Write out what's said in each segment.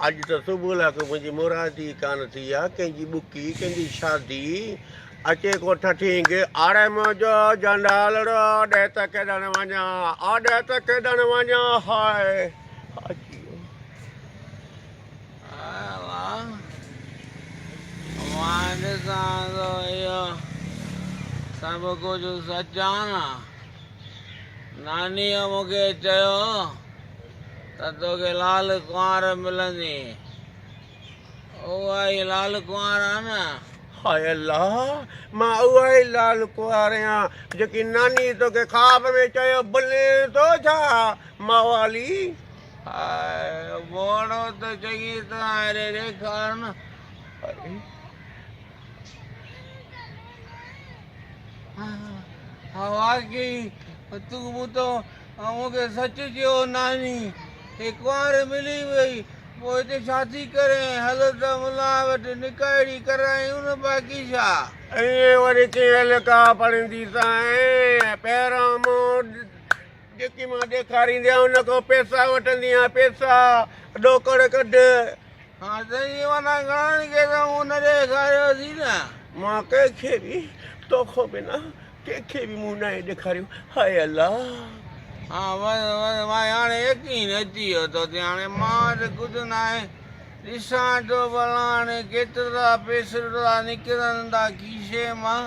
اڄ ته صبح لاء ڪو منهنجي مرادي ڪانه ٿي آ، ڪنهن جي ٻڪي، ڪنهن جي شادي، اچي ڪو ٺٺينگ، آڙي منهنجو جنڊالڙو، ڏي ته ڪيڏڻ وڃان، آ ڏي ته ڪيڏڻ وڃان، هاء اچي ويو. مان ڏسان ٿو اهو سڀ ڪجهه سچ آ نه. نانيء مون کي چيو ته توکي لال ڪنوار ملندي. اها ئي لال ڪنوار آ نه؟ هاء الله! مان اها ئي لال ڪنوار آهيان، جيڪي نانيء توکي خواب ۾ چيو، ڀلين ٿو ڇا موالي؟ هاء! ٻوڙو ته چڱي طرح هيڏي ڏيکار نه. ها واقعي تون مون تون مون کي سچ چيو ناني هي ڪنوار ملي وئي پوء هتي ڇا ٿي ڪرين هل ته ملان وٽ نڪاحڙي ڪرايون نه باقي ڇا. ائين وري ڪيئن لقاء پڙهنديسانء پهريان مون جيڪي مان ڏيکاريندي آهيان ان کان پئسا وٺندي آهيان پئسا ڏوڪڙ ڪڍ. ها ته ائين معنيٰ گهڻن کي ته مون نه ڏيکاريوسين نه. مان ڪنهن کي به توکان بنا ڪنهن کي به مون ناهي ڏيکاريو هاء الله. ها بس بس مان هاڻي يقين اچي ويو توتي هاڻي مان وٽ ڪجهه ناهي ڏسان ٿو ڀلا هاڻي ڪيترا پئسڙا نڪرن ٿا کيسي مان.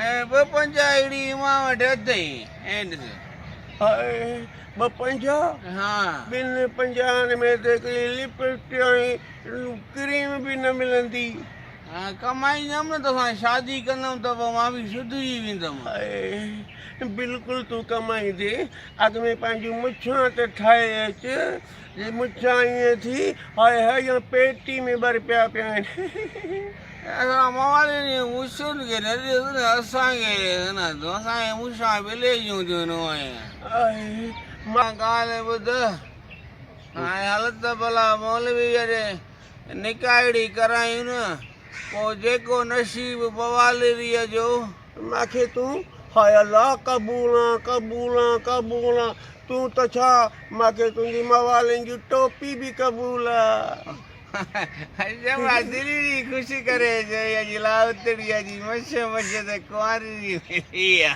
۽ ٻه پنجاهه اهڙي مان وٽ اٿئي ۽ ڏس. هاء ٻه پنجاهه؟ ها. ٻن پنجاهن ۾ ته هڪڙي لپسٽڪ ۽ ڪريم به نه ملندي. ها ڪمائيندم نه توسان شادي ڪندم ته پوء مان به سڌري ويندم. هاء بلڪل تون ڪمائيندين اڳ ۾ پنهنجون مڇان ته ٺاهي اچ. جي مڇان ائين ٿي هاء هاء ڄڻ پيٽي ۾ ٻه رپيا پيا آهن. اسان موالين جي مڇن کي نه ڏس نه اسان کي ڏس نه تون اسان جي مڇان ٻلي جون ٿيون نوائين. آهي. مان ڳالهه ٻڌ هاڻي هل ته ڀلا مولوي جڏهن نڪاحڙي ڪرايون نه پوء جيڪو نصيب بوالريء جو. ماکي تون هاء الله قبول آن قبول آن قبول آن تون ته ڇا ماکي تنهنجي موالين جي ٽوپي به قبول آ. جمع دلڙي خوش ڪري چئي اڄ لاوتڙيء جي مش مش ته ڪنوارڙي ملي آ.